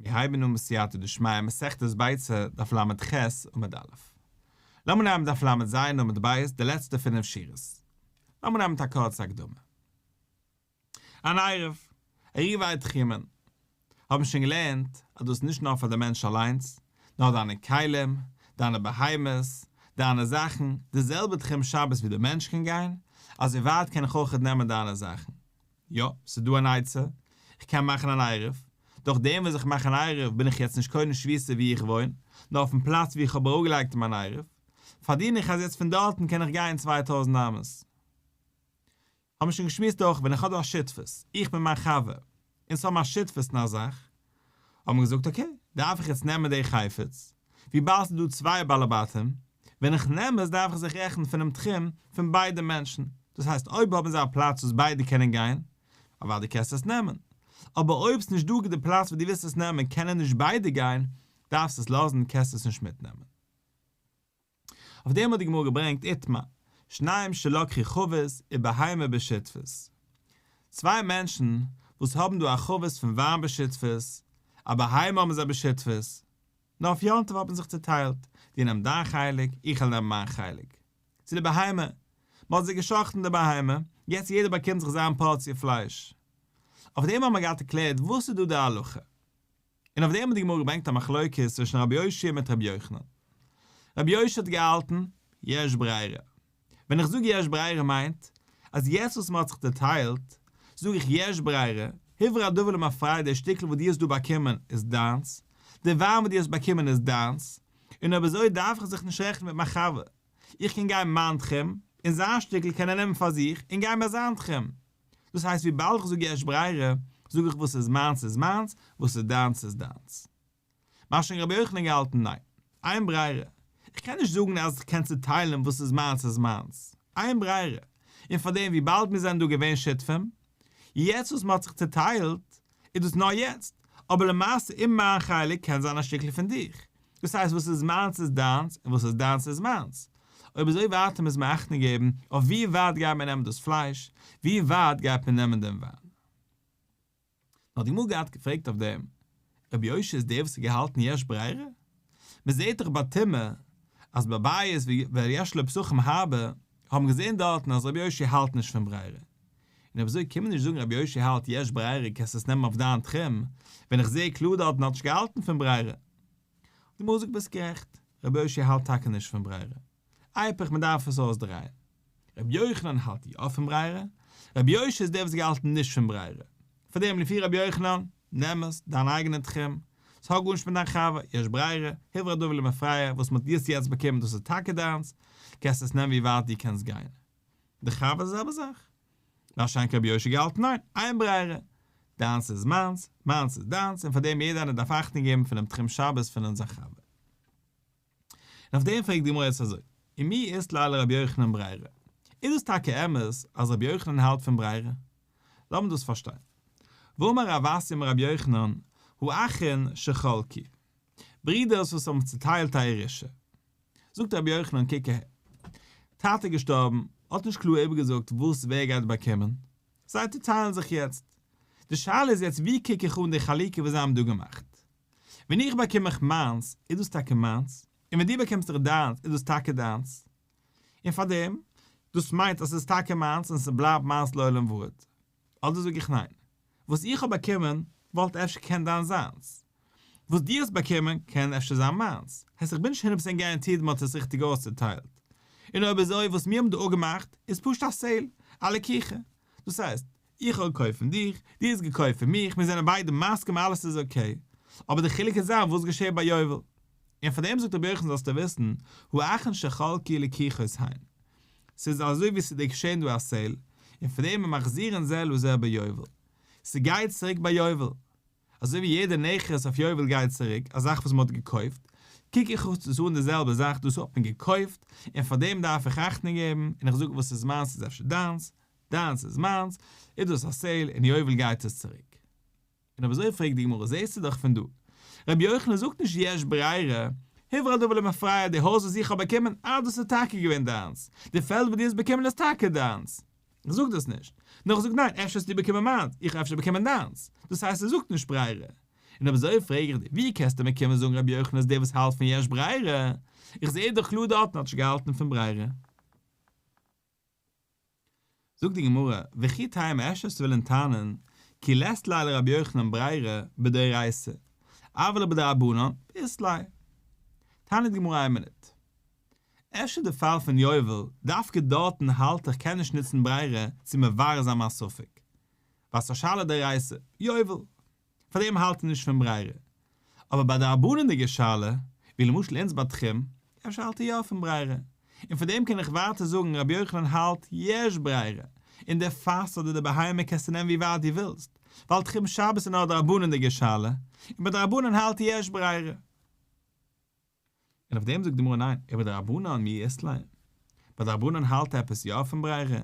מיר הייבן אן בסייעתא דשמיא מסכת ביצה דף ל"ח עמוד א'. לאמיר נעמען דף ל"ז עמוד ב' די לעצטע פינף שורות. לאמיר נעמען מיט א קורצע הקדמה. אן עירוב, עירובי תחומין, האבן שוין געלערנט אז דאס איז נישט נאר פאר די מענטש אליינס, נאר דיינע כלים, דיינע בהמות, דיינע זאכן, די זעלבע תחום שבת ווי די מענטש קען גיין, אזוי ווייט קען איך אויכעט נעמען דיינע זאכן. יא, ס'איז דא אן עצה, איך קען מאכן אן עירוב, דורך דעם וואס איך מאך אן עירוב בין איך יעצט נישט קונה שביתה וואו איך וואוין, נאר אויפן פלאץ וואו איך האב אראפגעלייגט מיין עירוב, פארדין איך אז יעצט פון דארטן קען איך גיין 2000 אמות. האבן מיר שוין געשמועסט אויך ווען איך האב דא א שותפות, איך מיט מיין חבר, אונז האבן א שותפות אין א זאך, האבן מיר געזאגט okay, דארף איך יעצט נעמען די חפץ, וויבאלד ס'איז דא צוויי בעלי בתים, ווען איך נעם עס דארף איך זיך רעכענען פונעם תחום פון ביידע מענטשן, דאס הייסט אויב האבן זיי א פלאץ וואס ביידע קענען גיין, אוודאי קענסטו עס נעמען, אבער אויב ס'נישט דא די פלאץ וואס דו ווילסט עס נעמען קענען נישט ביידע גיין, דארפסט עס לאזן קענסט עס נישט מיטנעמען. אויף דעם האט די גמרא געברענגט איתמר, שניים שלקחו חבית ובהמה בשותפות. צוויי מענטשן וואס האבן דא א חבית פון וויין בשותפות, א בהמה האבן זיי בשותפות, נאר אויף יום טוב האט מען זיך צוטיילט, דו נעם דיין חלק, איך וועל נעמען מיין חלק. צו די בהמה, מען האט זיי גע'שחט'ן די בהמה, יעצט יעדער באקומט זיך זיין פארציע פלייש. אויף דעם האט מען געהאט ערקלערט וואס איז דא די הלכה. און אויף דעם האט די גמרא געברענגט א מחלוקת צווישן רבי יאשיה מיט רבי יוחנן. רבי יאשיה האט געהאלטן, יש ברירה. ווען איך זאג יש ברירה מיינט, אז יעצט וואס מען האט זיך צעטיילט, זאג איך יש ברירה, הוברר הדבר למפרע די שטיקל וואס דו האסט דא באקומען איז דיינס, די וויין וואס דו האסט באקומען איז דיינס, און אויב אזוי דארף איך זיך נישט רעכענען מיט מיין חבר, איך קען גיין מיין תחום, און זיין שטיקל קען ער נעמען פאר זיך און גיין ביי זיין תחום. דאס הייסט וויבאלד איך זאג יש ברירה, זאג איך וואס איז מיינס איז מיינס, וואס איז דיינס איז דיינס. מה שאין כן רבי יוחנן געהאלטן ניין, אין ברירה, איך קען נישט זאגן אז איך קען צוטיילן וואס איז מיינס איז מיינס, אין ברירה, און פארדעם וויבאלד מיר זענען דא געווען שותפים, יעצט וואס מען האט זיך צוטיילט, איז דאס נאר יעצט, אבער למעשה אין מיין חלק קען זיין א שטיקל פון דיך, דאס הייסט וואס איז מיינס איז דיינס און וואס איז דיינס איז מיינס. אויב אזוי ווייטער מוז מען אכטונג געבן אויף ווי ווייט גייט מען נעמען דאס פלייש, ווי ווייט גייט מען נעמען דעם וויין. נאר די גמרא געהאט געפרעגט אויף דעם, רבי יאשיה איז דער וואס האט געהאלטן יש ברירה? מען זעט דאך ביי טומאה אז ביי בית ויש לו פתחים הרבה האבן געזען דארטן אז רבי יאשיה האלט נישט פון ברירה. און אויב אזוי קען מען נישט זאגן רבי יאשיה האלט יש ברירה קענסט עס נעמען אויף דיין תחום, ווען איך זעה קלאר דארטן האט נישט געהאלטן פון ברירה. די גמרא זאגט ביסט גערעכט, רבי יאשיה האלט טאקע נישט פון ברירה. איפוך מען דארף עס אויסדרייען. רבי יוחנן האלט יא פון ברירה, רבי יאשיה איז דער וואס האט געהאלטן נישט פון ברירה. פאר דעם לפי רבי יוחנן, נעם עס, דיין אייגענע תחום, ס'האט גארנישט מיט דיין חבר, יש ברירה, הוברר הדבר למפרע, וואס מ'האט יעצט יעצט באקומען דאס איז טאקע דיינס, קענסט עס נעמען ווי ווייט דו קענסט גיין. די חבר די זעלבע זאך. מה שאין כן רבי יאשיה געהאלטן ניין, אין ברירה. דיינס איז מיינס, מיינס איז דיינס, און פאר דעם יעדער איינער דארף אכטונג געבן פונעם תחום שבת פון אונזער חבר. און אויף דעם פרעגט די גמרא יעצט אזוי, ומי אית ליה לרבי יוחנן ברירה? איז דאס טאקע אמת אז רבי יוחנן האלט פון ברירה? לאמיר דאס פארשטיין. והאמר רב אסי אמר רבי יוחנן, האחין שחלקו. ברידערס וואס האבן צוטיילט א ירושה. זאגט רבי יוחנן קוק אהער. טאטע געשטארבן, האט נישט קלאר איבערגעזאגט וואס ווער גייט באקומען. זיי צוטיילן זיך יעצט. די שאלה איז יעצט ווי קוק איך אן די חלוקה וואס זיי האבן דא געמאכט. ווען איך באקום איך מיינס, איז דאס טאקע מיינס? און ווען דו באקומסט דיך דיינס, איז דאס טאקע דיינס? און פארדעם, דאס מיינט אז ס'איז טאקע מיינס און ס'בלייבט מיינס לעולם ועד. אדער זאג איך ניין. וואס איך האב באקומען, וואלט אפשר געקענט דיין זיינס. וואס דו האסט באקומען, קען אפשר זיין מיינס. הייסט איך בין נישט הונדערט פראצענט guaranteed מ'האט עס ריכטיג אויסצוטיילט. און אויב אזוי וואס מיר האבן דא אפגעמאכט, איז פשוט א sale, א לקיחה. דאס הייסט, איך האב געקויפט פון דיך, דו האסט געקויפט פון מיך, מיר זענען ביידע מסכים אלעס איז okay. אבער די חילוק איז זיין וואס געשעהט ביי יובל. און פאר דעם זאגט רבי יוחנן זאלסטו וויסן, האחין שחלקו לקיחות הן. ס'איז אזוי ווי ס'איז געשעהן דא א sale, און פאר דעם מחזירין זה לזה ביובל. ס'גייט צוריק ביי יובל. אזוי ווי יעדע נכס אויף יובל גייט צוריק, א זאך וואס מ'האט געקויפט, קוק איך עס אן די זעלבע זאך, דאס האט מען געקויפט, און פאר דעם דארף איך אכטונג געבן, און איך זאג וואס איז מיינס איז אפשר דיינס, דיינס איז מיינס, איז דאס א sale און יובל גייט עס צוריק. און אויב אזוי פרעגט די גמרא זעסטו דאך פון דא, רבי יוחנן זאגט נישט יש ברירה, הוברר הדבר למפרע די הויז וואס איך האב באקומען, אה דאס איז טאקע געווען דיינס, די פעלד וואס דו האסט באקומען איז טאקע דיינס. איך זאג דאס נישט. נאר איך זאג ניין, אפשר האסטו באקומען מיינס, איך האב אפשר באקומען דיינס. דאס הייסט ער זאגט נישט ברירה. און אויב אזוי פרעג איך דיר, ווי קענסטו מיר קומען זאגן רבי יוחנן איז דער וואס האלט פון יש ברירה? איך זעה דאך קלאר דארטן האט נישט געהאלטן פון ברירה. זאגט די גמרא, וכי תימא אפשר וועסטו וועלן טענה'ן, כי לית ליה לרבי יוחנן ברירה בדאורייתא, אבל בדרבנן אית ליה. טענה'ט די גמרא איין מינוט. אפשר די פאל פון יובל, דווקא דארטן האלט איך קען נישט נוצן ברירה צו מברר זיין מיין ספק. ווייל ס'איז א שאלה דאורייתא, יובל. פאר דעם האלט ער נישט פון ברירה. אבער ביי דרבנן'דיגע שאלה, ווי למשל אונז ביי תחום, אפשר האלט ער יא פון ברירה. און פאר דעם קען איך ווייטער זאגן רבי יוחנן האלט יש ברירה, און די פאס אדער די בהמה קענסטו נעמען ווי ווייט דו ווילסט, ווייל תחום שבת איז נאר א דרבנן'דיגע שאלה, און ביי דרבנן האלט ער יש ברירה. און אויף דעם זאגט די גמרא ניין, ובדרבנן מי אית ליה, ביי דרבנן האלט ער עפעס יא פון ברירה?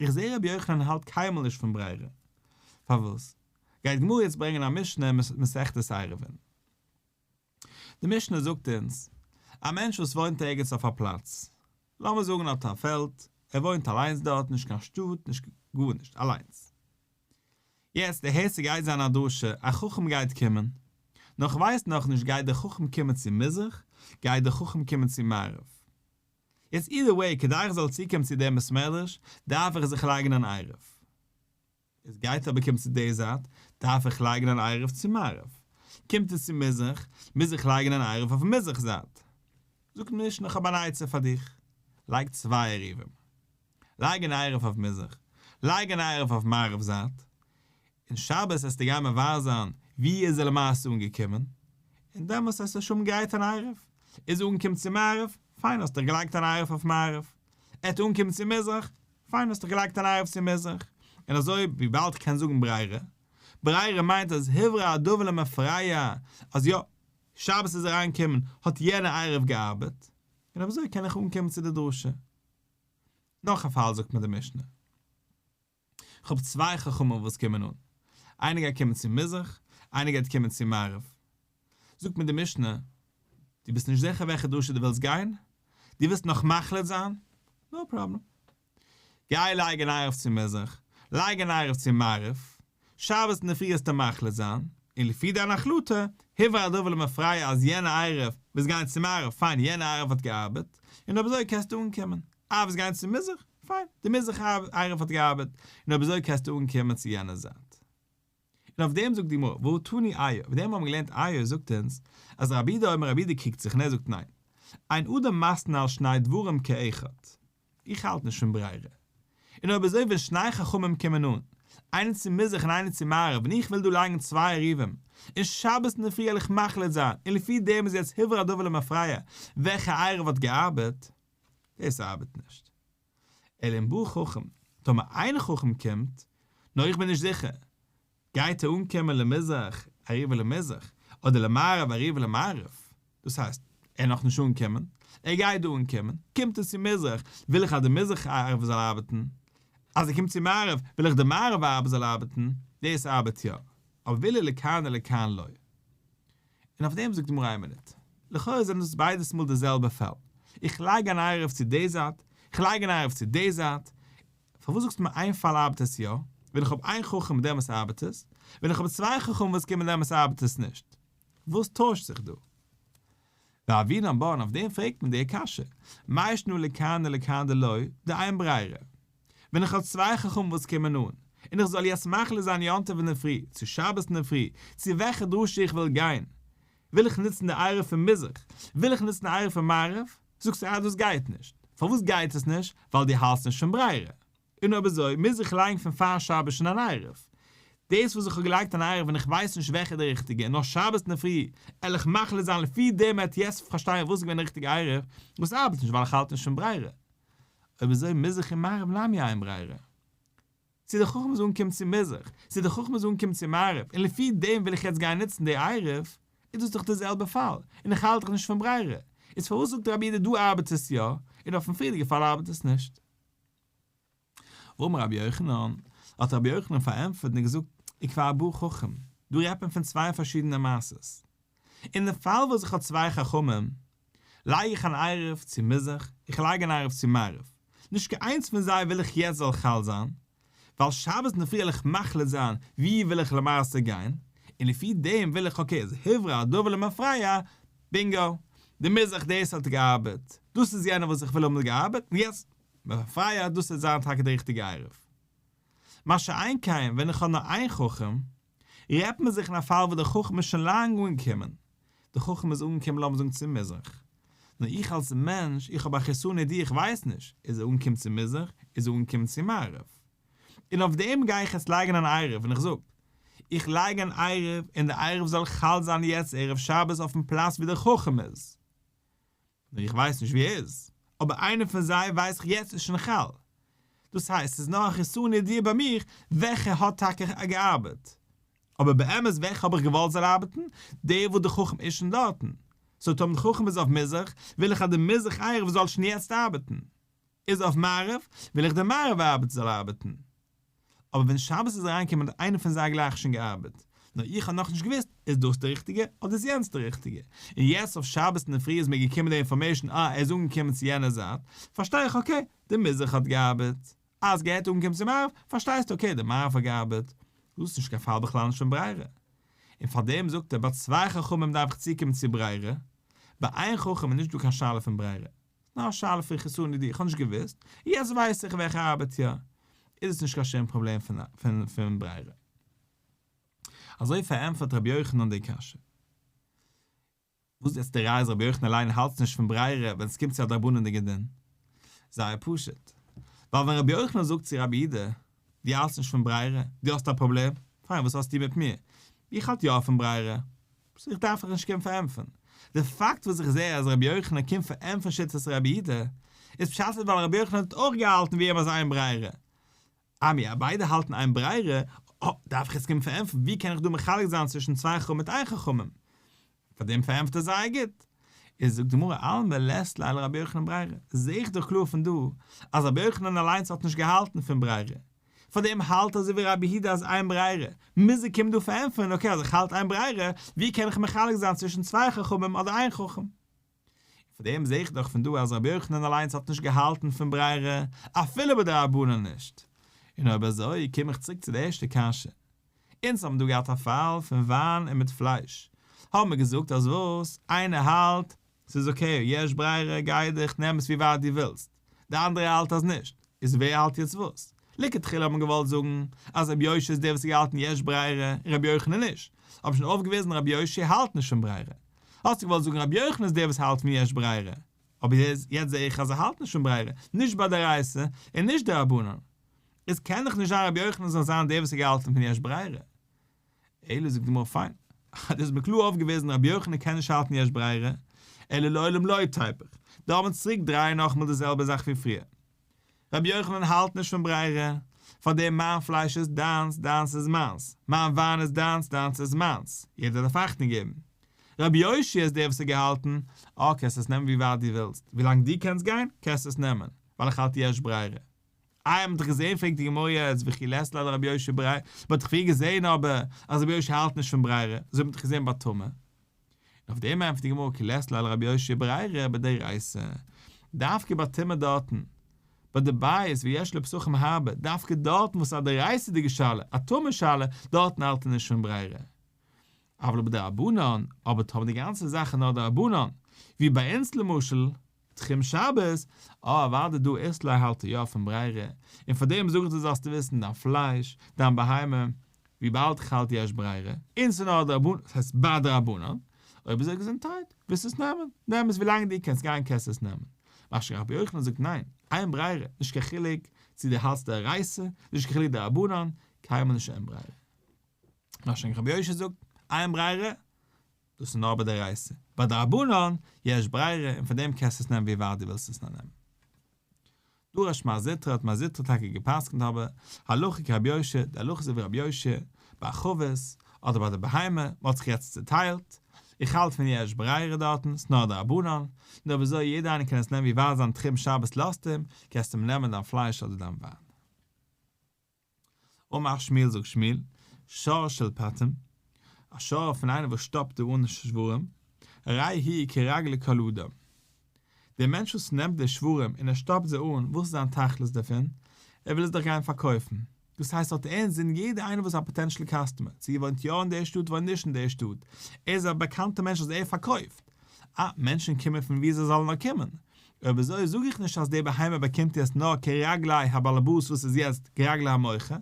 איך זעה רבי יוחנן האלט קיינמאל נישט פון ברירה, פארוואס? גייט גמרא יעצט ברענגען א משנה אין מסכת עירובין. די משנה זאגט אונז, א מענטש וואס וואוינט ערגעץ אויף א פלאץ, לאמיר זאגן ער האט א פעלד, ער וואוינט אליינס דארט, נישט קיין שטאט, נישט גארנישט, אליינס. יעצט דו הערסט ס'גייט זיין א דרשה, א חכם גייט קומען, נאר כ'ווייס נאכנישט גייט דער חכם קומען צו מזרח, גייט דער חכם קומען צו מערב. יעצט either way כדי איך זאל צוקומען צו דעם בית מדרש דארף איך זיך לייגן אן עירוב. עס גייט אבער קומט צו די זייט דארף איך לייגן אן עירוב צו מערב. קומט עס צו מזרח מוז איך לייגן אן עירוב אויפן מזרח זייט. זאגט משנה איך האב אן עצה פאר דיך, לייג צוויי עירובים. לייג אן עירוב אויף מזרח, לייג אן עירוב אויף מערב זייט, און שבת וועסטו גיין מברר זיין ווי איז ער למעשה אנגעקומען, און דעמאלס וועסטו שוין האבן גרייט אן עירוב, איז ער אנגעקומען צו מערב, פיין האסט דיך געלייגט אן עירוב אויף מערב, ער האט אנגעקומען צו מזרח, פיין האסט דיך געלייגט אן עירוב צו מזרח, און אזוי וויבאלד כ'קען זאגן ברירה, ברירה מיינט אז הוברר הדבר למפרע אז יא, שבת איז ער אריינגעקומען האט יענע עירוב געארבעט, און אויב אזוי קען איך אנקומען צו די דרשה. נאך א פאל זאגט מיר די משנה. כ'האב צוויי חכמים וואס קומען אן. איינער גייט קומען צו מזרח, איינער גייט קומען צו מערב. זאגט מיר די משנה, דו ביסט נישט זיכער וועלכע דרשה דו ווילסט גיין? דו ווילסט נאך מחליט זיין? no problem. גיי לייג אן עירוב צו מזרח, לייג אן עירוב צו מערב, שבת אינדערפרי וועסטו מחליט זיין, און לפי דיין החלטה, הוברר הדבר למפרע אז יענע עירוב, ווילסט גיין צו מערב, פיין יענע עירוב האט געארבעט, און אויב אזוי קענסטו אנקומען, אה ווילסט גיין צו מזרח, פיין, די מזרח עירוב האט געארבעט, און אויב אזוי קענסטו אנקומען צו יענע זייט. און אויף דעם זאגט די גמרא, והא תני איו, אויף דעם האבן מיר געלערנט איו זאגט אונז, אז רבי יהודה אומר רבי יהודה קריגט זיך און ער זאגט ניין, אין אדם מתנה על שני דברים כאחד, איך האלט נישט פון ברירה. און אויב אזוי ווען שני חכמים קומען אן, איינער צו מזרח און איינער צו מערב און איך וויל דא לייגן צוויי עירובים, און שבת אינדערפרי וועל איך מחליט זיין, און לפי דעם איז יעצט הוברר הדבר למפרע וועלכע עירוב האט געארבעט, דאס ארבעט נישט. אלא אם בא חכם, טאמער איין חכם קומט, נאר איך בין נישט זיכער, גייט ער אנקומען למזרח עירובו למזרח, אדער למערב עירובו למערב, דאס הייסט, ער איז נאכנישט אנגעקומען, ער גייט דא אנקומען, קומט ער צו מזרח, וויל איך אז די מזרח עירוב זאל ארבעטן, אז ער קומט צו מערב, וויל איך די מערב עירוב זאל ארבעטן, דאס ארבעט יא, אבער ואילו לכאן ולכאן לא. און אויף דעם זאגט די גמרא איין מינוט, לכאורה זענען דאס ביידעס מאל די זעלבע פאל, איך לייג אן עירוב צו די זייט, איך לייג אן עירוב צו די זייט, פארוואס זאגסטו מיר איין פאל ארבעט עס יא, ווען איך האב איין חכם מיט דעם וואס ארבעט עס, ווען איך האב צוויי חכמים וואס קומען דעמאלטס ארבעט עס נישט? וואס טוישט זיך דא? והוינן בה און אויף דעם פרעגט מען די קשיא, מאי שנא לכאן ולכאן דלא, דאין ברירה. ווען איך האב צוויי חכמים וואס קומען אן, און איך זאל יעצט מחליט זיין יום טוב אינדערפרי, צו שבת אינדערפרי, צו וועלכע דרשה איך וויל גיין, וויל איך נוצן די עירוב פון מזרח, וויל איך נוצן די עירוב פון מערב, זאגסטו אז דאס גייט נישט. פארוואס גייט עס נישט? ווייל דו האלסט נישט פון ברירה. און אויב אזוי מוז איך לייגן פון פאר שבת שוין אן עירוב. דאס וואס איך האב געלייגט אן עירוב ווען איך ווייס נישט וועלכע איז די ריכטיגע און נאר שבת אינדערפרי על איך מחליט זיין לפי דעם מ'העט יעצט פארשטיין וואס איז געווען די ריכטיגע עירוב, דאס ארבעט נישט ווייל איך האלט נישט פון ברירה. אויב אזוי מזרח און מערב נמי אין ברירה. צו די חכם איז אנגעקומען צו מזרח, צו די חכם איז אנגעקומען צו מערב, און לפי דעם וויל איך יעצט גיין נוצן די עירוב, איז דאס דאך די זעלבע פאל, און איך האלט דאך נישט פון ברירה, איז פארוואס זאגט רבי יהודה דא ארבעט עס יא, און אויפן פריערדיגע פאל ארבעט עס נישט? ואמר רבי יוחנן, האט רבי יוחנן פארענטפערט און געזאגט, וכבר בא חכם, דא רעדט מען פון צוויי פארשידענע מעשות. אין די פאל וואס איך האב צוויי חכמים, לייג איך אן עירוב צו מזרח, איך לייג אן עירוב צו מערב, נישט קיין איינס פון זיי וויל איך יעצט זאל חל זיין, ווייל שבת אינדערפרי וועל איך מחליט זיין ווי וויל איך למעשה גיין, און לפי דעם וויל איך okay, איז הוברר הדבר למפרע, bingo, די מזרח דאס האט געארבעט, דאס איז יענער וואס איך וויל האבן געארבעט, און יעצט, למפרע, דאס וועט זיין טאקע די ריכטיגע עירוב. מה שאין כן ווען איך האב נאר איין חכם, רעדט מען זיך אין א פאל וואס דער חכם איז שוין לאנג אנגעקומען, דער חכם איז אנגעקומען לאמיר זאגן צו מזרח, נאר איך אלס מענטש, איך האב א חסרון ידיעה איך ווייס נישט, איז ער אנגעקומען צו מזרח, איז ער אנגעקומען צו מערב. און אויף דעם גיי איך יעצט לייגן אן עירוב, און איך זאג, איך לייג אן עירוב און דער עירוב זאל חל זיין יעצט ערב שבת אויפן פלאץ ווי דער חכם איז. נאר איך ווייס נישט ווי ער איז, אבער איינער פון זיי ווייס איך יעצט איז שוין חל. דאס הייסט ס'איז נאר א חסרון ידיעה ביי מיך וועלכע האט טאקע געארבעט. אבער באמת וועלכע האב איך געוואלט זאל ארבעטן? דער וואס די חכם איז שוין דארטן. so טאמער די חכם איז אויף מזרח, וויל איך אז די מזרח עירוב זאל שוין יעצט ארבעטן. איז אויף מערב, וויל איך די מערב ארבעט זאל ארבעטן. אבער ווען שבת איז אריינגעקומען האט איינער פון זיי גלייך שוין געארבעט, נאר איך האב נאכנישט געוואוסט איז דאס די ריכטיגע אדער איז יענץ די ריכטיגע, און יעצט אויף שבת אינדערפרי איז מיר געקומען די information אה ער איז אנגעקומען צו יענע זייט, פארשטיי איך okay די מזרח האט געארבעט, אה עס גייט אנקומען צו מערב, פארשטייסטו okay די מערב האט געארבעט, דאס איז נישט קיין פאל בכלל נישט פון ברירה. און פארדעם זאגט ער ביי צוויי חכמים דארף איך צוקומען צו ברירה, ביי איין חכם איז נישט דא קיין שאלה פון ברירה, נאר א שאלה פון חסרון ידיעה, איך האב נישט געוואוסט, יעצט ווייס איך וועלכע ארבעט יא, איז עס נישט קיין שום פראבלעם פון ברירה. אזוי פארענטפערט רבי יוחנן די קשיא. וואס איז יעצט די ראיה אז רבי יוחנן אליין האלט נישט פון ברירה ווען עס קומט צו א דרבנן'דיגע דין? זייער פשוט. ווייל ווען רבי יוחנן זאגט צו רבי יהודה, דו האלטסט נישט פון ברירה, דו האסט א פראבלעם, פיין וואס האסטו מיט מיר? איך האלט יא פון ברירה, so איך דארף דיך נישט קומען פארענטפערן. די פאקט וואס איך זע אז רבי יוחנן קומט פארענטפערן שיטת רבי יהודה, איז פשט איז ווייל רבי יוחנן האט אויך געהאלטן ווי אים אז אין ברירה. אה מיר ביידע האלטן אין ברירה, אה, דארף איך יעצט קומען פארענטפערן ווי קען איך דא מחלק זיין צווישן צוויי חכמים מיט איין חכמים? פאר דעם פארענטפערט ער זייער גוט. איז זאגט די גמרא אלמא לית ליה לרבי יוחנן ברירה, זע איך דאך קלאר פון דא אז רבי יוחנן אליינס האט נישט געהאלטן פון ברירה, פאר דעם האלט אזוי ווי רבי יהודה אז אין ברירה, מוז ער קומען דא פארענטפערן okay אז איך האלט אין ברירה, ווי קען איך מחלק זיין צווישן צוויי חכמים אדער איין חכם? פאר דעם זע איך דאך פון דא אז רבי יוחנן אליינס האט נישט געהאלטן פון ברירה, אפילו ביי דרבנן נישט. און אויב אזוי קום איך צוריק צו די ערשטע קשיא. אונז האבן דא געהאט א פאל פון וויין און מיט פלייש, האבן מיר געזאגט אז וואס? איינער האלט ס'איז okay, יש ברירה, גיי דיך, נעם עס ווי ווייט דו ווילסט. די אנדערע האלט אז נישט. איז ווער האלט יעצט וואס? לכתחילה האט מען געוואלט זאגן אז רבי יאשיה איז דער וואס האט געהאלטן יש ברירה און רבי יוחנן נישט. האב שוין אויפגעוויזן רבי יאשיה האלט נישט פון ברירה. האסטו געוואלט זאגן רבי יוחנן איז דער וואס האלט פון יש ברירה. אבער יעצט זע איך אז ער האלט נישט פון ברירה, נישט ביי דאורייתא און נישט דרבנן. איז קען דאך נישט זיין רבי יוחנן זאל זיין דער וואס האט געהאלטן פון יש ברירה. אלא זאגט די גמרא פיין, דאס איז מיר קלאר אויפגעוויזן רבי יוחנן קען נישט האלטן יש ברירה, אלא לעולם לא תיפוך, דארף מען צוריק דרייען נאכאמאל די זעלבע זאך ווי פריער. רבי יוחנן האלט נישט פון ברירה, פארדעם מיין פלייש איז דיינס, דיינס איז מיינס, מיין וויין איז דיינס, דיינס איז מיינס, יעדער דארף אכטונג געבן. רבי יאשיה איז דער וואס האט געהאלטן, אה קענסט עס נעמען ווי ווייט דו ווילסט, ווילאנג דו קענסט גיין, קענסטו עס נעמען, ווייל איך האלט יש ברירה. איי האט מען דאך געזעהן פרעגט די גמרא יעצט וכי לית ליה לרבי יאשיה ברירה, מען האט דאך פריער געזעהן אבער אז רבי יאשיה האלט נישט פון ברירה, אזוי האט מען דאך געזעהן ביי טומאה. און אויף דעם ענטפערט די גמרא כי לית ליה לרבי יאשיה ברירה בדאורייתא, דווקא ביי טומאה דארטן, ביי די בית ויש לו פסחים הרבה, דווקא דארטן וואס איז א דאורייתא'דיגע שאלה, א טומאה שאלה, דארטן האלט ער נישט פון ברירה. אבל בדרבנן, אבער טאמער די גאנצע זאך איז נאר דרבנן, ווי ביי אונז למשל, תחום שבת, אה אוודאי דא אית ליה האלט ער יא פון ברירה, און פאר דעם זאג איך דיר זאלסטו וויסן דיין פלייש, דיין בהמה, וויבאלד איך האלט יש ברירה, און ס'איז נאר דרבנן, ס'הייסט ביי דרבנן, אויב אזוי געזונטהייט, ווילסט עס נעמען, נעם עס ווילאנג דו קענסט גיין קענסטו עס נעמען. משא כ רבי יוחנן זאגט ניין, אין ברירה, נישט קיין חילוק צו דו האלטסט דאורייתא, נישט קיין חילוק דרבנן, קיינמאל נישט אין ברירה. משא כ רבי יאשיה זאגט, אין ברירה, דאס איז נאר ביי דאורייתא, ביי דרבנן, יש ברירה, און פון דעם קענסטו עס נעמען ווי ווייט דו ווילסט עס נאר נעמען. דרש מר זוטרא האט מר זוטרא טאקע גע'פסק'נט אבער, הלכה כרבי יאשיה, די הלכה איז ווי רבי יאשיה, ביי חבית, אדער ביי די בהמה, מען האט זיך יעצט צוטיילט, איך האלט פון יש ברירה דארטן, ס'איז נאר דרבנן, נאר וויאזוי יעדער איינער קען עס נעמען ווי ווייט זיין תחום שבת לאזט אים, קענסטו אים נעמען דיין פלייש אדער דיין וויין. אמר שמואל זאגט שמואל, שור של פטם, א שור פון איינער וואס שטאפט דא אן שוורים, הרי הוא כרגלי כל אדם. דער מענטש וואס נעמט די שוורים און ער שטאפט זיי אן, וואס איז זיין תכלית דערפון? ער וויל עס דאך גיין פארקויפן. דאס הייסט האט ער אינזין יעדער איינער וואס איז א פאטענשעל קאסטומער, צו ער וואוינט יא אין דער שטאט וואוינט נישט אין דער שטאט, ער איז א באקאנטער מענטש אז ער פארקויפט. אה, מענטשן קומען פון וואו זיי זאלן נאר קומען. אויב אזוי זאג איך נישט אז די בהמה באקומט יעצט נאר כרגלי הבעלעבאס וואס איז יעצט כרגלי המוכר,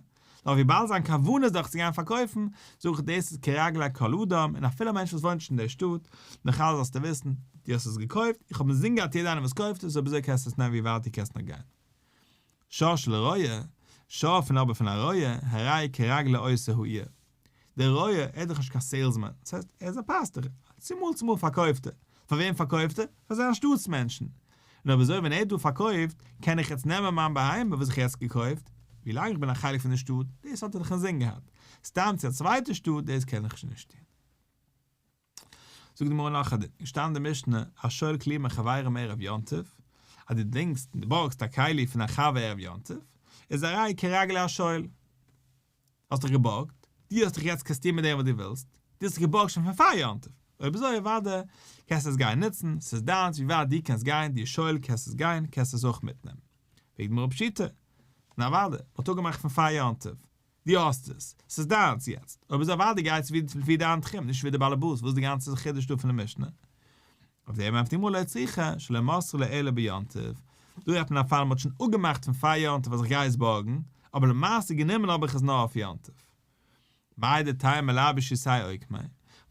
נאר וויבאלד זיין כוונה איז דאך צו גיין פארקויפן, זאג איך דאס איז כרגלי כל אדם, און אפילו א מענטש וואס וואוינט נישט אין דער שטאט, נאך אלעס זאלסטו וויסן, דו האסט עס געקויפט, איך האב אינזין געהאט יעדער איינער וואס קויפט עס, אויב אזוי קענסטו עס נעמען ווי ווייט דו קענסט נאר גיין. שור של רועה, שור פון אבער פון א רועה, הרי כרגלי עושה העיר. דער רועה, ער איז דאך נישט קיין סעילסמאן, דאס הייסט, ער איז א פאסטוך, צומאל צומאל פארקויפט ער. פאר וועם פארקויפט ער? פאר זיין שטאטס מענטשן. און אויב אזוי ווען ער האט דא פארקויפט, קען איך יעצט נעמען מיין בהמה וואס איך יעצט געקויפט, ווי לאנג איך בין א חלק פון די שטאט, דאס האט ער דאך אינזין געהאט. סתם צו א צווייטע שטאט, דאס קען איך שוין נישט טון. זאגט די גמרא נאך א דין, געשטאנען אין די משנה, השואל כלי מחבירו מערב יום טוב, אז דו דינגסט און דו בארגסט א כלי פון א חבר ערב יום טוב, איז הרי כרגלי השואל. האסט דאך געבארגט, דו האסט דאך יעצט קענסט טון מיט דעם וואס דו ווילסט, דו האסט דאך געבארגט שוין פון פאר יום טוב, אויב אזוי אוודאי קענסטו עס גיין נוצן, ס'איז דיינס ווי ווייט דו קענסט גיין, דו שואל קענסט עס גיין, קענסט עס אויך מיטנעמען. פרעגט די גמרא פשיטא, נו אוודאי, מ'האט אפגעמאכט פון פאר יום טוב, דו האסט עס, ס'איז דיינס יעצט, אויב אזוי אוודאי גייט עס ווי דיין תחום, נישט ווי די באלעבאס, וואס איז די גאנצע חידוש דא פון די משנה? אויף דעם ענטפערט די גמרא לא צריכא שלא מסרו לו אלא ביום טוב, דא רעדט מען א פאל מ'האט שוין אפגעמאכט פון פאר יום טוב אז איך גיי עס בארגן, אבער למעשה גענומען האב איך עס נאר אויף יום טוב. מהו דתימא לאו ברשותיה אוקמיה,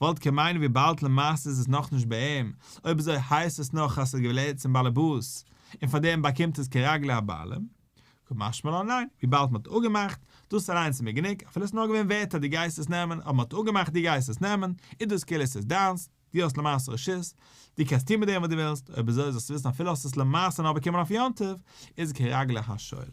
וואלט קען מיינען וויבאלד למעשה איז עס נאכנישט ביי אים, אויב אזוי הייסט עס נאך אז ס'איז געווען צום באלעבאס, און פאר דעם באקומט עס כרגלי הבעלים. קא משמע לן ניין, וויבאלד מ'האט אפגעמאכט, דאס אליינס איז מיר גענוג, אפילו עס איז נאר געווען ווערטער דו גייסט עס נעמען, אבער מ'האט אפגעמאכט דו גייסט עס נעמען, איז דאס כאילו עס איז דיינס, דו האסט למעשה רשות, דו קענסט טון מיט דעם וואס דו ווילסט, אויב אזוי זאלסטו וויסן אפילו האסט עס למעשה נאר באקומען אויף יום טוב, איז כרגלי השואל.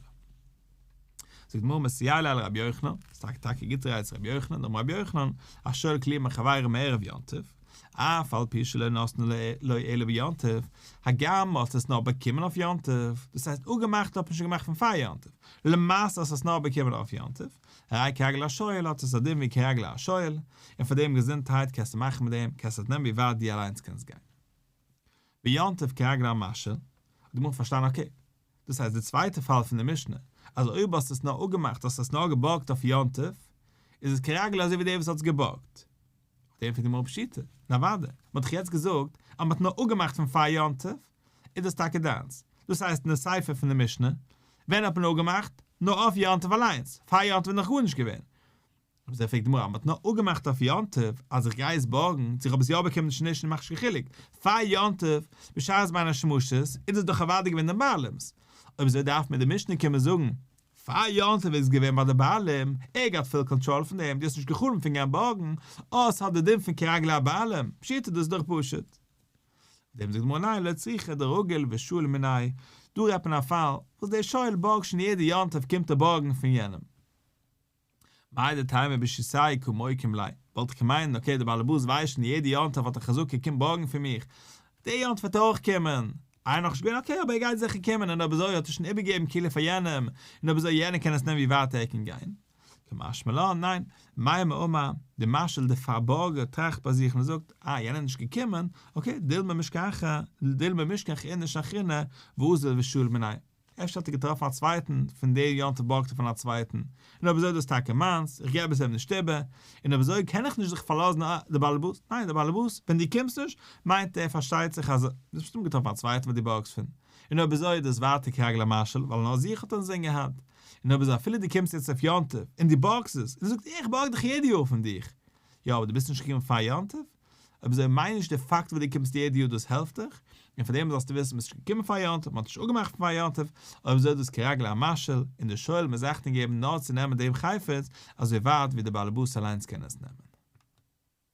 זאגט די גמרא מסייע ליה לרבי יוחנן, ס'איז טאקע טאקע גוט ראיה צו רבי יוחנן, דאמר רבי יוחנן, השואל כלי מחבירו מערב יום טוב, אף על פי שלא נתנו לו אלא ביום טוב, הגם מ'האט עס נאר באקומען אויף יום טוב, דאס הייסט אפגעמאכט האט מען שוין געמאכט פון פאר יום טוב, למעשה האסט עס נאר באקומען אויף יום טוב, הרי כרגלי השואל האט עס א דין ווי כרגלי השואל, און פאר דעם געזונטהייט קענסטו מאכן מיט דעם, קענסט עס נעמען ווי ווייט דו אליינס קענסט גיין. ביום טוב כרגלי המשאיל, האט די גמרא פארשטאנען אקעי, דאס הייסט די צווייטע פאל פון די משנה, אז אויב האסטו עס נאר אפגעמאכט האסטו עס נאר געבארגט אויף יום טוב, איז עס כרגלי אזוי ווי דער וואס האט עס געבארגט. אויף דעם פרעגט די גמרא פשיטא, נו אוודאי, מען האט דאך יעצט געזאגט אז מען האט נאר אפגעמאכט פון פאר יום טוב, איז דאס טאקע דיינס. דאס הייסט אין די סיפא פון די משנה, ווען האט מען אפגעמאכט? נאר אויף יום טוב אליינס, פאר יום טוב איז נאך גארנישט געווען. אויף דעם פרעגט די גמרא, מען האט נאר אפגעמאכט אויף יום טוב אז איך גיי עס בארגן, צו איך האב עס יא באקומען צו נישט מאכט נישט קיין חילוק, פאר יום טוב, בשעת בין השמשות, איז דאס דאך אוודאי געווען דעם בעלים'ס. אויב אזוי דארף מיר די משנה קומען זאגן, פאר יום טוב איז עס געווען ביי די בעלים, ער געהאט פול קאנטראל פון דעם, דו האסט נישט גע'חלומ'ט פון גיין בארגן, אה עס האט די דין פון כרגלי הבעלים, פשיטא דאס איז דאך פשוט. דעם זאגט די גמרא ניין לא צריכא דרגיל ושאיל מיניה, דא רעדט מען א פאל וואס דער שואל בארגט שוין יעדע יום טוב קומט ער בארגן פון יענעם. מהו דתימא ברשותיה קא מוקים ליה, וואלט איך געמיינט אקעי דער באלעבאס ווייסט שוין יעדע יום טוב האט א חזקה קומט בארגן פון מיך, דער יום טוב וועט ער אויך קומען, איי נאכנישט געווען אקעי אבער ער גייט זיכער קומען און אויב אזוי האט ער שוין איבערגעגעבן כאילו פאר יענעם און אויב אזוי יענער קען עס נעמען ווי ווייט ער קען גיין. קא משמע לן, ניין, מימר אמר, די משאיל דער פארבארגער טראכט ביי זיך און זאגט, אה, יענער איז נישט געקומען, אקעי, דילמא משכח, דילמא משכח איניש אחרינא, ואזיל ושאיל מיניה. אפשר האט ער געטראפן א צווייטן, פון די יום טוב בארגט ער פון א צווייטן, און אויב אזוי איז דאס טאקע מיינס, איך געב עס אים נישט איבער, און אויב אזוי קען איך נישט זיך פארלאזן אה, די באלעבאס, ניין, די באלעבאס, ווען דו קומסט נישט, מיינט ער פארשטייט זיך אז דו האסט מסתם געטראפן א צווייטן וואס דו בארגסט פון, און אויב אזוי איז דאס ווייטער כרגלי המשאיל, ווייל נאר זיך האט ער אינזין געהאט, און אויב אזוי אפילו דו קומסט יעצט אויף יום טוב און דו בארגסט עס, און ער זאגט איך בארג דיך יעדע יאר פון דיך, יא אבער דו ביסט נישט געקומען פאר יום טוב, אויב אזוי מיין נישט די פאקט וואס דו קומסט יעדע יאר דאס העלפט דיך, און פאר דעם זאלסטו וויסן ביסט נישט געקומען פאר יום טוב, מען האט נישט אפגעמאכט פאר יום טוב, אויב אזוי איז דאס כרגלי המשאיל, און די שואל מוז אכטונג געבן נאר צו נעמען דעם חפץ אזוי ווייט ווי דער בעל הבית אליינס קען עס נעמען.